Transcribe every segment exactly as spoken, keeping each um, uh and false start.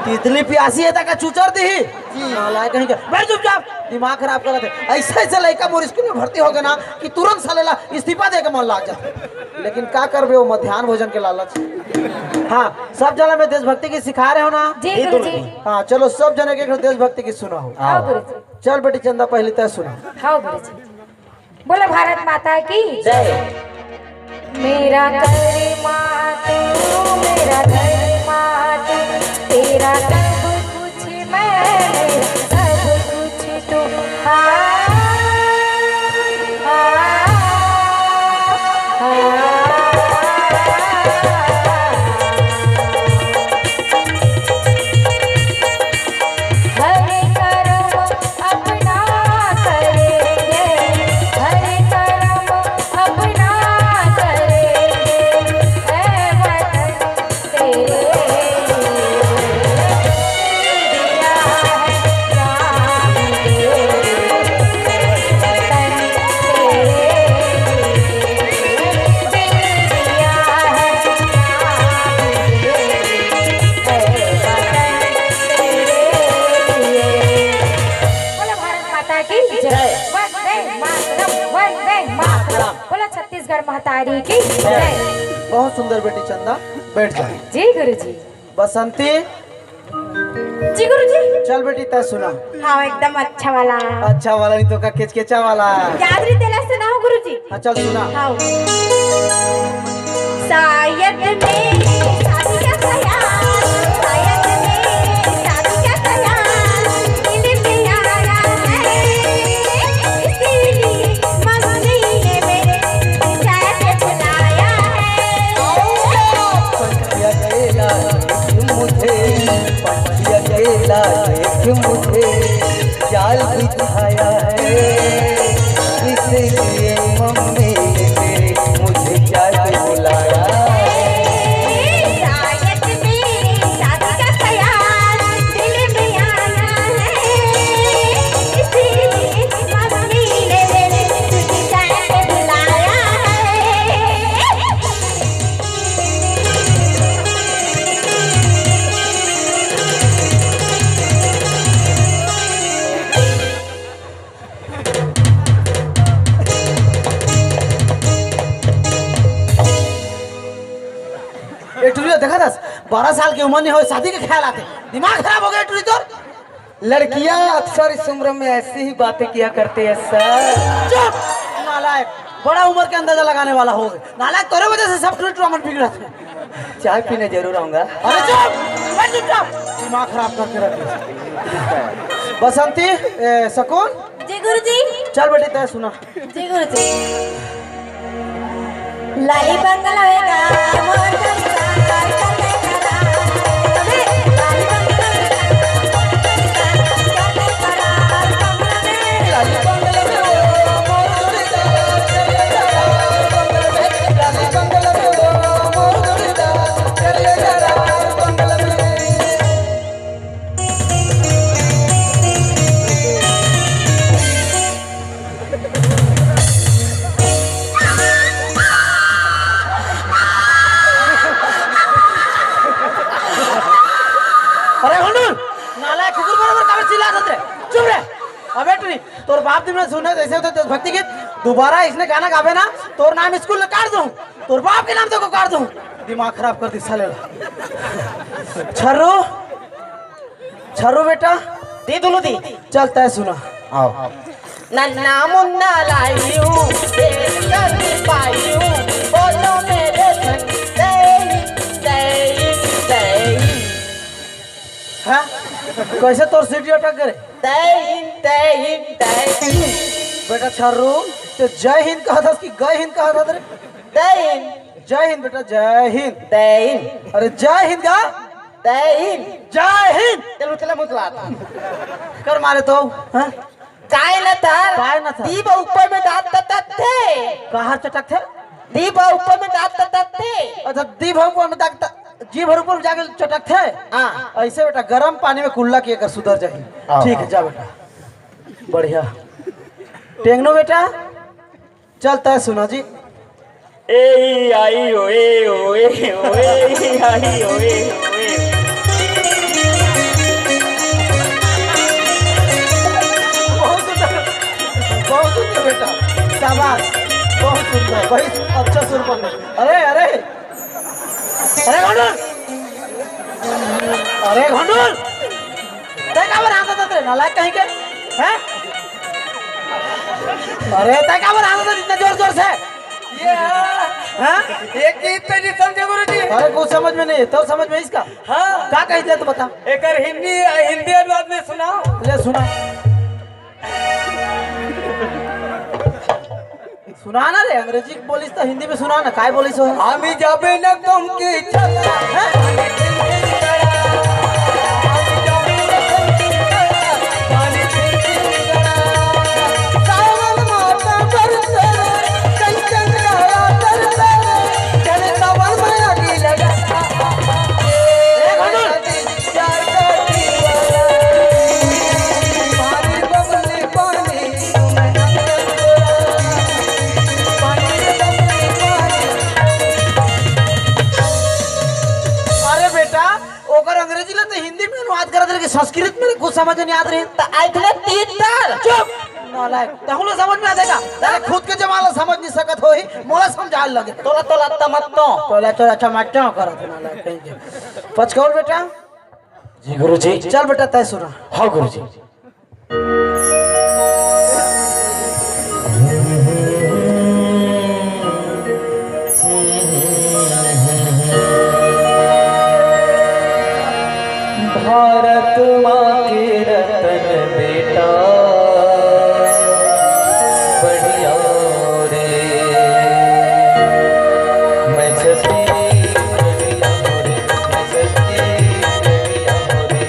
तितली पियासी हे, त का चुचर दिही? नालायक कहीं के। बैठ चुपचाप, दिमाग खराब करत हे। ऐसे, ऐसे लइका मोर स्कूल में भर्ती होगे ना कि तुरंत साले ला इस्तीफा दे के मन लाग जाथे। लेकिन का करबे, वो मध्यान्ह भोजन के लालच। हाँ, सब जना में देशभक्ति गीत सिखाय रहेंव ना। जी, गुरुजी। हाँ, चलो, सब जना के एक ठो देशभक्ति गीत सुनाहू। हाँ, गुरुजी। चल बेटी चंदा, पहली तैं सुना। हाँ, गुरुजी। बोलो भारत माता की जय। मेरा कर्मा तू, मेरा धर्मा तू, तेरा सब कुछ मैं, मेरा सब कुछ तू। हाँ, हाँ, हाँ। हर कर्म अपना करेंगे, हर कर्म अपना करेंगे, ऐ वतन तेरे लिए दिया है जान दे, ऐ वतन तेरे लिए दिल दिया है जान दे, ऐ वतन तेरे लिए। बोलो भारत माता की जय। जय। वंदे मातरम, वंदे मातरम। बोलो छत्तीसगढ़ महतारी की जय। बहुत सुंदर बेटी चंदा, बैठ जा। जी गुरुजी। बसंती। जी गुरुजी। चल बेटी, तैं सुना। हाँ, एकदम अच्छा वाला। अच्छा वाला नहीं तो का, केचकेचा वाला। याद रही तेला सुनाओ गुरुजी। हाँ, चल सुना। हाँ। शायद मेरी शादी का ख्याल, शायद मेरी शादी का ख्याल दिल में आ रहा है, इसीलिए मम्मी ने मेरे जाके बुलाया है। पंछी अकेला देख मुझे, पंछी अकेला देख मुझे, जाल बिछाया है, इसलिए मम्मी ने मेरे मुझे जाके बुलाया है। शायद मेरी शादी का ख्याल दिल में आया है, इसीलिए मम्मी ने मेरे तुझे जाके बुलाया है। ए टुरी, देखा थस, बारह साल के उमर नहीं होय, शादी के ख्याल आथे। दिमाग खराब हो गया टुरी तोर। लड़कियां अक्सर इस उम्र में ऐसी ही बातें किया करते हैं सर। चुप! नालायक, बड़ा उम्र के अंदाजा लगाने वाला हो गए। नालायक, तोरे वजह से सब टुरी टुरा मन बिगड़त हे। चाय पीने जरूर आऊंगा। अरे चुप! बैठ चुपचाप। दिमाग खराब करके रख दिया। बसंती, ए, शकुन? जी गुरुजी। चल बेटी, तैं सुना। जी गुरुजी। लाली बंगला होएगा, मोर संसार चले करार। लाली बंगला होएगा, मोर संसार चले करार। लाली बंगला में ओ मोर संसार चले करार। लाली बंगला में ओ मोर संसार चले करार। बंगला में अरे हुंडुल, नालायक कुकुर बराबर काबर चिल्लात हस रे? चुप रे। अबे टुरी, तोर बाप दिन में सुने जैसे होते देशभक्ति गीत, दोबारा इसने गाना गावे ना, तोर नाम स्कूल ले काट दूं, तोर बाप के नाम तक काट दूं। दिमाग खराब कर दिस साले ला। छर्रू, छर्रू बेटा। दी दुलू दी। चल, तैं सुना। आओ। नन्ना मुन्ना लाई हूँ, बेइज्जती पाई हूँ, बोलो मेरे संग, जय हिंद, जय हिंद, जय हिंद। हैं? कैसे तोर सीटी अटक गे रे? जय हिंद, जय हिंद, जय हिंद। बेटा छर्रू, तैं जय हिंद कहत हस कि गय हिंद कहत हस रे? जय हिंद। जय हिंद बेटा, जय हिंद। जय हिंद। अरे जय हिंद का? जय हिंद। जय हिंद। चल उतला मुतला। कर मारे तो, हाँ? काय न था? काय न था? दीप ऊपर में दांत ततथे। कहाँ चटक थे? दीप ऊपर में दांत ततथे। अच्छा, दीप ऊपर में दांत त-, जीभ ऊपर में जाके चटक थे? हाँ। ऐसे बेटा, गरम पानी में कुल्ला किया कर, सुधर जाही। हाँ, ठीक है, हाँ। जा बेटा। बढ़िया। टेंगनो बेटा, चल, तैं सुना जी। ए, ई, आई, ओ, ए, ओ, ए, ओ, ए, ई, आई, ओ, ए, ओ, ए। बहुत सुंदर बेटा, शाबाश, बहुत सुंदर, बहुत अच्छा सुर पकड़े। अरे, अरे, अरे घोंडुल, अरे घोंडुल, तैं काबर हाँसत हस रे, नालायक कहीं के, हैं? अरे तैं काबर हाँसत हस इतना जोर जोर से? ये हाँ। हाँ? ये गीत तो नहीं समझे गुरुजी। अरे कुछ समझ में नहीं, तो समझ में इसका? हाँ। का कही दे तो बता। एकर हिंदी, हिंदी अनुवाद में सुनाओ। ले सुना। सुना ना रे, अंग्रेजी बोलिस तो हिंदी में सुना ना, काय बोलिस हो? आमी जाबे न तुमके छता। हैं? अरे बेटा, ओकर अंग्रेजी ला तो हिंदी में अनुवाद करत रहे कि संस्कृत में कुछ समझ नहीं आत रहे। त आइखले तीतर। चुप। नालायक, तहूँ ला समझ में आ जाएगा। ताले खुद के जमाना समझ नहीं सकत होही, मोला समझाए लगे। तोला, तोला, तमत्तो। तोला, तोला, चमाटो करत नालायक कहीं के। पचकौल बेटा। जी गुरुजी। चल बेटा, तय सुना। हाँ गुरुजी। भारत माँ के रतन बेटा, बढ़िया रे। मैं छत्तीसगढ़िया रे, मैं छत्तीसगढ़िया रे।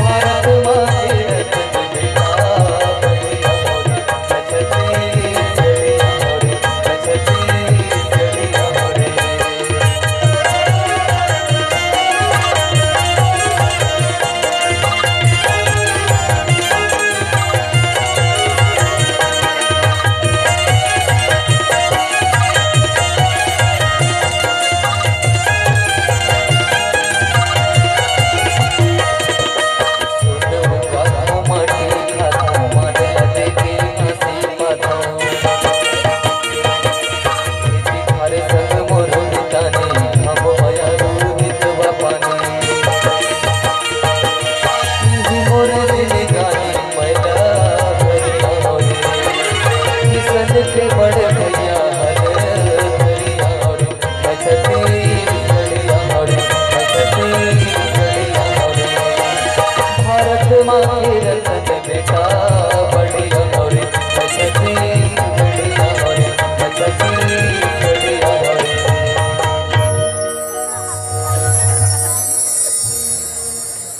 भारत माँ के रतन बेटा, बढ़िया रे।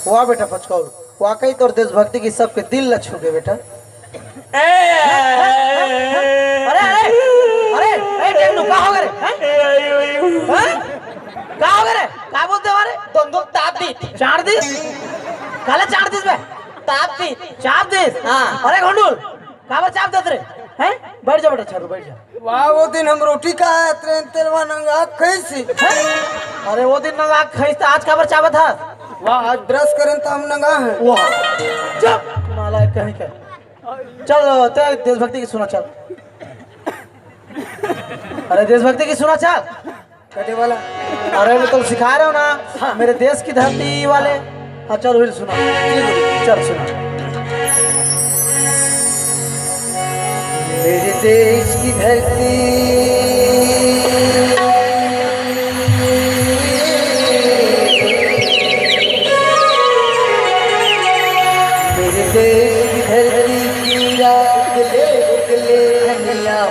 वाह बेटा पचकौल, वाकई तोर देशभक्ति गीत सबके दिल ला छू गे बेटा। अरे, अरे, अरे, टेंगनू, का हो गे रे? हैं? हैं? का हो गे रे? का बोलते हमारे? दोन दोन ताप दी। चार दिस? काले चार दिस बे? ताप दी। चार दिस? हाँ। अरे घोंडुल, काबर चाप देत रे? हैं? बैठ जा बेटा, छरू, बैठ जा। वाह, वो दिन हम रोटी खाए तेरे तेलवा नंगा खैसी। हैं? अरे, वो दिन नंगा खैस त आज काबर चाबत हस? वाह, आज ब्रश करें त हम नंगा हैं। वाह। चुप, नालायक कहीं का। चल, ते देशभक्ति गीत सुना, चल। अरे, देशभक्ति गीत सुना, चल। कटे वाला। अरे, मैं तो सिखा रहा हूँ ना, हाँ। मेरे देश की धरती वाले। हाँ, चल, वही सुना। चल, सुना। मेरे देश की धरती, मेरे देश की धरती की राख ले उगले धनिया।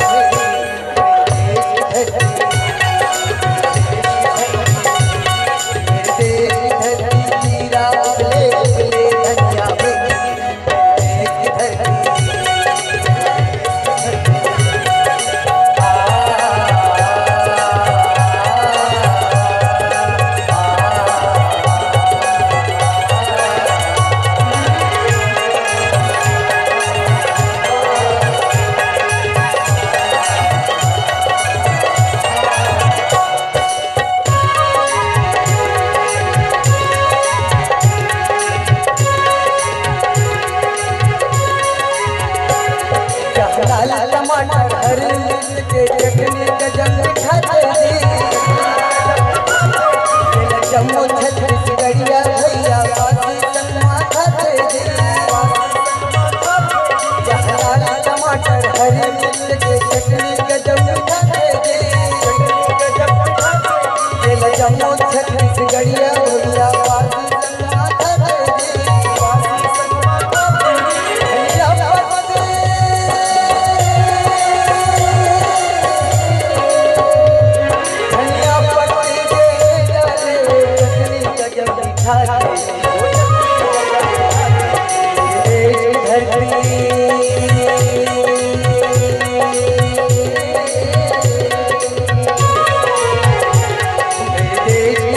लाल टमाटर हरी मिर्च के चटनी गजब मीठा दे दे। तेरा जम्मू छत्तीसगढ़िया भैया बासी संगमा खा दे दे। जहाँ लाल टमाटर हरी मिर्च के चटनी गजब मीठा दे दे। तेरा जम्मू छत्तीसगढ़िया भैया बासी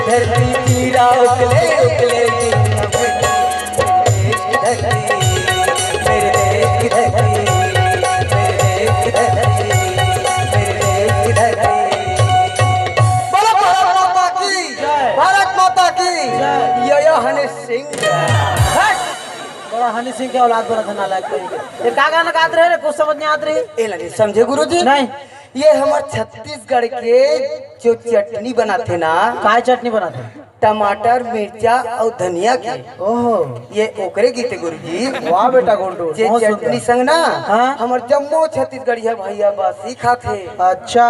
धरती की राख ले, उगले की धरती, मेरे देश की धरती, मेरे देश की धरती, मेरे देश की धरती। बोलो भारत माता की, जय। भारत माता की, जय। यो, यो हनी सिंह। हट। बड़ा हनी सिंह के औलाद बना था नालायक कहीं के। ये का गाना गात रहे रे? कुछ समझ नहीं आत रही। ए, नहीं समझे गुरुजी। नहीं। ये हमर छत्तीसगढ़ के जो चटनी बनाथे ना, काय चटनी बनाथे? टमाटर, मिर्चा अउ धनिया के। ओहो। ये ओकरे गीत हे गुरुजी। वाह बेटा गोल्डू, जे बहुत सुंदर। चटनी संग ना, हाँ। हमर जम्मो छत्तीसगढ़िया भैया बासी खाथे। अच्छा,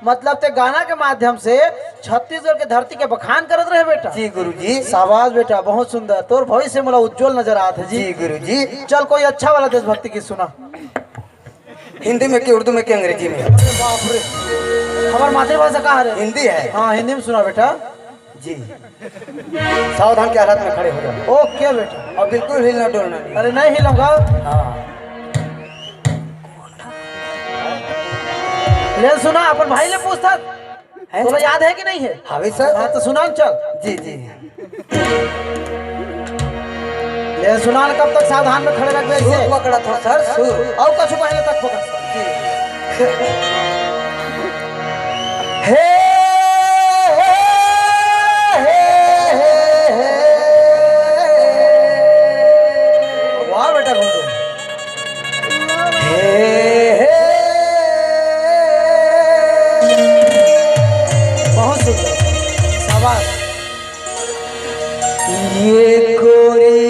मतलब ते गाना के माध्यम से छत्तीसगढ़ के धरती के बखान करत रहे बेटा। जी गुरुजी। शाबाश बेटा, बहुत सुंदर। तोर भविष्य मोला उज्जवल नजर आत हे जी। जी गुरुजी। चल कोई अच्छा वाला देशभक्ति गीत सुना। हिंदी में कि उर्दू में कि अंग्रेजी में? अरे बाप रे, हमार मातृभाषा का हरे? हिंदी है। हाँ, हिंदी में सुना बेटा। जी। सावधान के हालत में खड़े हो जाओ। ओके बेटा। और बिल्कुल हिलना डुलना नहीं। अरे नहीं हिलूंगा। हाँ। ले सुना, अपन भाई ले पूछता। हैं? तोला याद है कि नहीं है? हावे सर। हाँ, तो सुना न चल। जी, जी। ले सुना न, कब तक सावधान में खड़े रखबे सुर ऐसे? पकड़ा था सर, सुर। और कछु पहले तक फोकस। जी। हे, हे, हे, हे, हे। वाह बेटा गुंडू। हे, हे। बहुत सुंदर, शाबाश। ये गोरी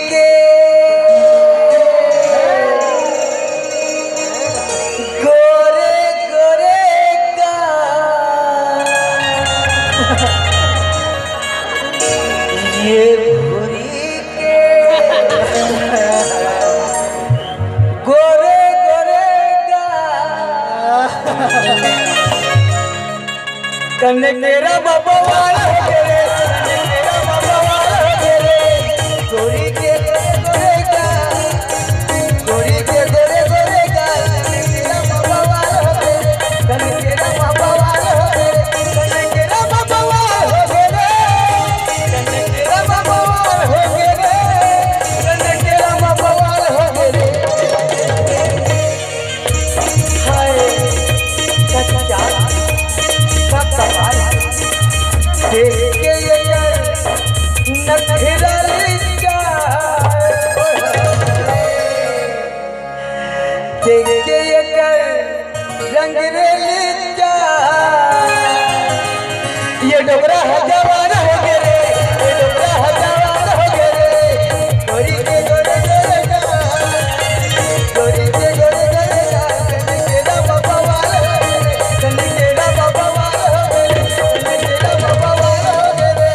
के गोरे गोरे का, ये गोरी के गोरे गोरे का। कने केरा बाबा वाला हो गे रे, कने केरा बाबा वाला हो गे रे। गोरी के गोरे गोरे का, गोरी के गोरे गोरे का, कने केरा बाबा वाला हो गे रे, कने केरा बाबा वाला हो गे रे, कने केरा बाबा वाला हो गे रे, कने केरा बाबा वाला हो गे रे, कने केरा बाबा वाला हो गे रे। हाय, सच्चा, सच्चा, देख के ये नखरा लीचा, देख के ये रंग रेली जा, ये डोकरा ह जवान हो गे रे, ये डोकरा ह जवान हो गे रे। गोरी के गोरे गोरे गाल, गोरी के गोरे गोरे गाल, कने केरा बाबा वाला हो गे रे, कने केरा बाबा वाला हो गे रे, कने केरा बाबा वाला हो गे रे।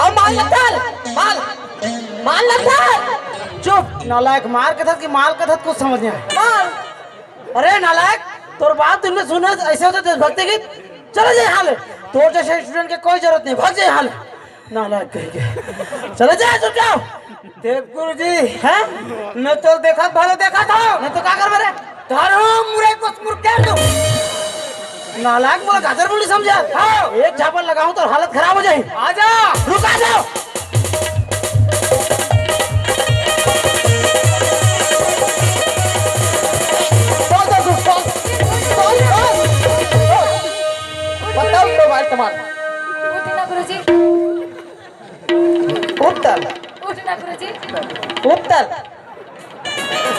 अब माल लताल, माल, माल लताल। चुप, नालायक, मार कथस कि माल कथस, कुछ समझ नहीं आया। माल। अरे नालायक, तोर बात तुमने सुना, ऐसे होते देशभक्ति गीत? चलो जाए हाल। तोर जइसे स्टूडेंट के कोई जरूरत नहीं, भाग जा यहाँ ले। नालायक कहीं के। चले जा चुपचाप। देख गुरुजी, हैं? मैं तो देखत भले देखत हँव। नहीं तो का करबे रे? धरो मुरई को मुरकेर दूँ। नालायक, मोला गाजर मूली समझा? हाँ। एक झापड़ लगाहूँ तो हालत खराब हो जाही। आजा। रुक, आ जाओ। चल, चल, चल, चल, चल, चल। बताओ तो भाई, कमाल। उठ ना गुरुजी। उठ ना। उठ ना गुरुजी। उठ ना।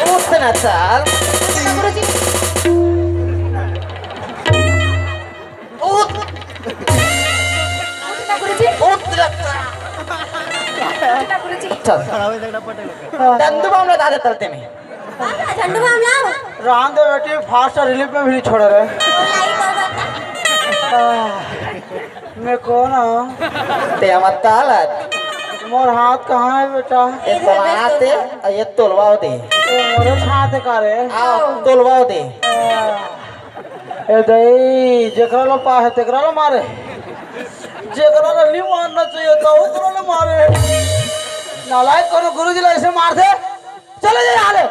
उठ ना, चल। उठ ना गुरुजी। उठ। उठ ना गुरुजी। उठ ना। उठ ना गुरुजी। चल। झंडू बाम ला दादा तलते में। झंडू बाम लाओ। राम दे बेटी, फास्ट रिलीफ में भी नहीं छोड़ रहे। मैं कौन हूँ? ते हमर तालत। मोर हाथ कहाँ है बेटा? ये तोला आते, ये तोलवाओ दे। ये मोरे हाथ है का रे? आओ, तोलवाओ दे। ए दई, जेकरा लो पा है, तेकरा लो मारे। जेकरा लो नहीं मारना चाहिए, तो ओकरा लो मारे। नालायक, कोनो गुरुजी ला ऐसे मार दे। चले जा यहाँ ले।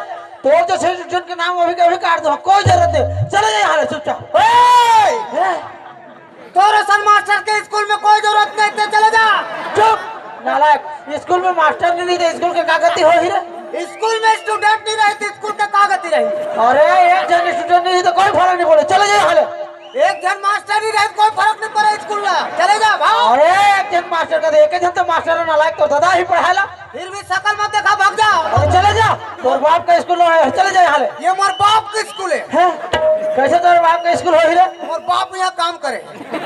तोर जइसे स्टूडेंट के नाम अभी के अभी काट दो, कोई जरूरत नहीं। चले जा यहाँ ले चुपचाप। ए! हैं? तोर असन मास्टर के स्कूल में कोई जरूरत नहीं, ते चले जा। चुप, नालायक। स्कूल में मास्टर नहीं रहे, स्कूल के का गति होही रे? स्कूल में स्टूडेंट नहीं रहे, तो स्कूल के का गति रही? अरे, एक झन स्टूडेंट नहीं तो कोई फर्क नहीं पड़े, चले जा यहाँ ले। एक झन मास्टर नहीं रहे, कोई फर्क नहीं पड़े स्कूल ला। चले जा, भाग। अरे, एक झन मास्टर का दे, एक झन तो मास्टर है, नालायक, तोर दादा ही पढ़ाला। फिर भी शकल मत देखा, भाग जा। अरे, चले जा, तोर बाप का स्कूल है, चले जा यहाँ ले। ये मोर बाप का स्कूल है। हैं? कैसे तोर बाप का स्कूल होही रे? मोर बाप यहाँ काम करे।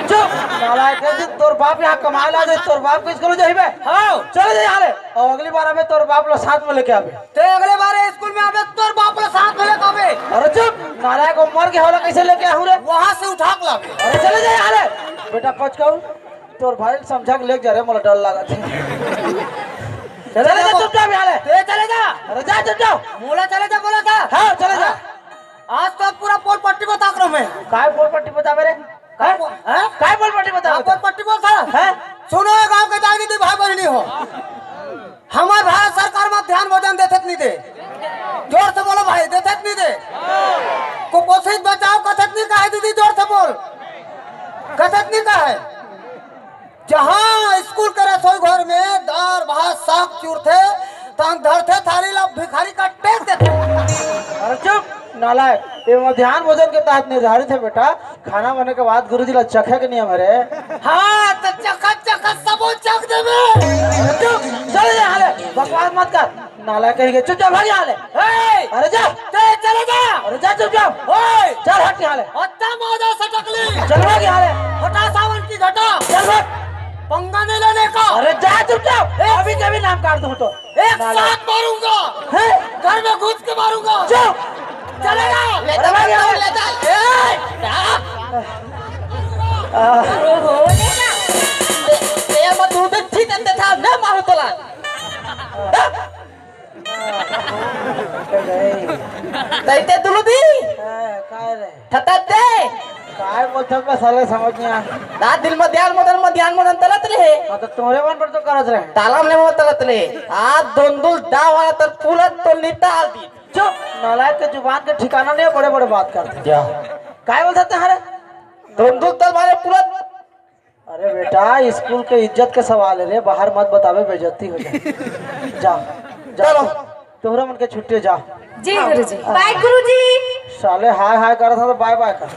चुप, नालायक, एक दिन तोर बाप यहाँ कमाए ला दे, तोर बाप का स्कूल जाही बे। हाँ। चले जा यहाँ ले। और अगली बार अबे तोर बाप ला साथ में लेके आबे। ते अगले बार स्कूल में आबे, तोर बाप ला साथ में लेके आबे। अरे चुप, नालायक, वो मर के होला, कैसे लेके आहूँ रे? वहाँ से उठा के लाबे। अरे चले जा यहाँ ले। बेटा पचकाऊ, तोर भाई समझा के लेके जा रे, मोला डर लागत हे। चले जा चुपचाप यहाँ ले। ते चले जा। अरे जा चुपचाप। मोला चले जा बोला था। हाँ, चले जा। हाँ? आज तो पूरा पोल पट्टी बता कर मैं। काय पोल पट्टी बताबे रे? काय हैं? पोल, हैं? काय पोल पट्टी हाँ, बताबे? पोल पट्टी बोल था। हैं? सुनो, ये गांव के दाई दीदी, भाई बहनी हो, हमार भारत सरकार में ध्यान भोजन देथे त नहीं दे। जोर से बोलो भाई, देथे त नहीं दे? कुपोषित बचाओ कथे त नहीं कहे दीदी, जोर से बोल। कथे त नहीं कहे? जहाँ स्कूल के रसोई घर में दार भात साग चुरथे, तहाँ धरथे थारी ला भिखारी का टेक देथे। अरे चुप, नालायक, ये मध्यान्ह भोजन के तहत निर्धारित है बेटा। खाना बने के बाद गुरुजी ला चखे के नियम है रे। हाँ, तो चखत चखत सबो चख देबे। अरे चुप, चले जा यहाँ ले, बकवास मत कर। नालायक कहीं के, चुपचाप भाग यहाँ ले। ए! अरे जा। ते चले जा। अरे जा चुपचाप। ओए! चल हट यहाँ ले। हत्ता मादा सटकली। चल भाग यहाँ ले। हटा सावन की घटा। चल भाग। पंगा नहीं लेने का। अरे जा चुपचाप। ए! अभी के अभी नाम काट दूँ तो। एक नालायक। साथ मारूंगा। हैं? घर में घुस के मारूंगा। चुप। चले जा। ले जा, अरे भाग यहाँ ले। ले जा। ए! ओहो, ले जा। ते, ते मत उधर ठीक अंदर था, ना मारो तोला। तैते दुलुदी। ए, काय रे? थतत दे। काय बोलथस बे साले, समझ नहीं आ। दा दिल में ध्यान मदन में ध्यान मदन तलत रहे। हाँ, तो तोरे मन पर तो करत रहे। तालम ले मत तलत रहे। आ दोंदुल दा वाला तर पूरा तो निताल दी। चुप, नालायक के जुबान के ठिकाना नहीं है, बड़े-बड़े बात करते। क्या? काय बोलथस ते हरे? दोंदुल तर मारे पूरा अरे बेटा, स्कूल के इज्जत के सवाल है रे, बाहर मत बतावे, बेइज्जती हो जाए। जा, जा, चलो। तोहरा मन के छुट्टी, जा। जी गुरुजी। बाय गुरुजी। साले हाय हाय करत था तो बाय बाय कर।